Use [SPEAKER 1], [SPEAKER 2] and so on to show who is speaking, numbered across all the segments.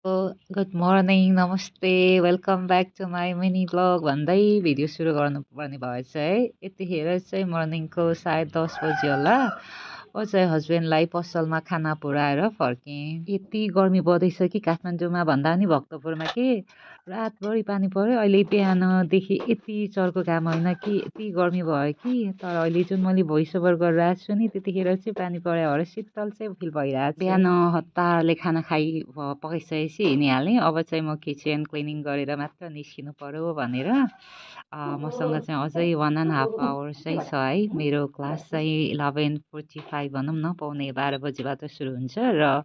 [SPEAKER 1] Good morning, नमस्ते, welcome back to my mini blog भन्दै video सुरु गर्नुपर्ने भएछ है। यतिखेर चाहिँ मर्निङको सायद 10 बजी होला। चाहिँ हस्बेन्डलाई पसलमा खाना पुऱ्याएर फर्केँ। यति गर्मी बढ्दैछ कि काठमाडौँमा भन्दा पनि भक्तपुरमा के रातभरि पानी पऱ्यो। अहिले बिहानदेखि यति चर्को घाम होइन कि यति गर्मी भयो कि तर अहिले जुन मैले भोइस ओभर गरिरहेको छु नि त्यतिखेर चाहिँ पानी पऱ्यो भएर शीतल चाहिँ फिल भइरहेको छ। बिहान हतारले खाना पकाइसकेपछि हिँडिहालेँ। अब चाहिँ म किचन क्लिनिङ गरेर मात्र निस्किनु पर्यो भनेर मसँग चाहिँ अझै 1.5 आवर्स चाहिँ छ है। मेरो क्लास चाहिँ 11:45 भनौँ न, पाउने 12 बजीबाट सुरु हुन्छ र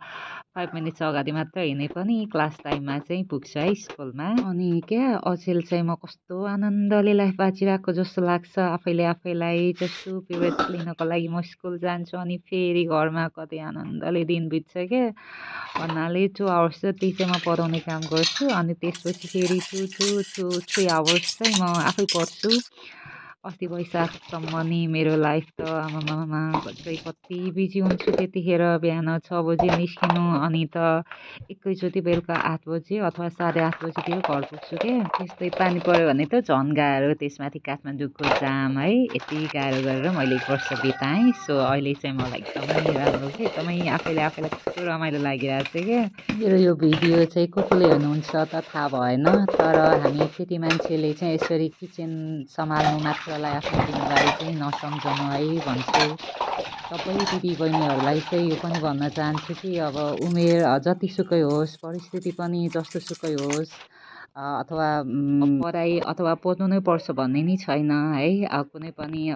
[SPEAKER 1] 5 मिनट्स अगाडि मात्र हिँडे पनि क्लास टाइममा चाहिँ पुग्छ है स्कुलमा। अनि क्या अचेल चाहिँ म कस्तो आनन्दले लाइफ बाँचिरहेको जस्तो लाग्छ आफैलाई। जस्तो पिरियड्स लिनको लागि म स्कुल जान्छु अनि फेरि घरमा कति आनन्दले दिन बित्छ क्या। भन्नाले 2 आवर्स जति चाहिँ म पढाउने काम गर्छु अनि त्यसपछि फेरि 3 आवर्स चाहिँ म आफै पढ्छु। अस्ति वैशाखसम्म नि मेरो लाइफ त आमामामा कति बिजी हुन्छु त्यतिखेर। बिहान 6 बजी निस्किनु अनि त एकैचोटि बेलुका 8 बजी अथवा 8:30 बजीतिर घर पुग्छु क्या। त्यस्तै पानी पऱ्यो भने त झन् गाह्रो, त्यसमाथि काठमाडौँको जाम है। यति गाह्रो गरेर मैले 1 वर्ष बिताएँ। सो अहिले चाहिँ मलाई एकदमै राम्रो क्या, एकदमै आफैलाई कस्तो रमाइलो लागिरहेको छ क्या। मेरो यो भिडियो चाहिँ कसले हेर्नुहुन्छ त थाहा भएन, तर हामी केटी मान्छेले चाहिँ यसरी किचन सम्हाल्नु मात्रलाई आफ्नो जिम्मेवारी चाहिँ नसम्झनु है भन्छु। सबै दिदीबहिनीहरूलाई चाहिँ यो पनि भन्न चाहन्छु कि अब उमेर जतिसुकै होस्, परिस्थिति पनि जस्तोसुकै होस्, अथवा पढाइ अथवा पढ्नु नै पर्छ भन्ने नि छैन है। कुनै पनि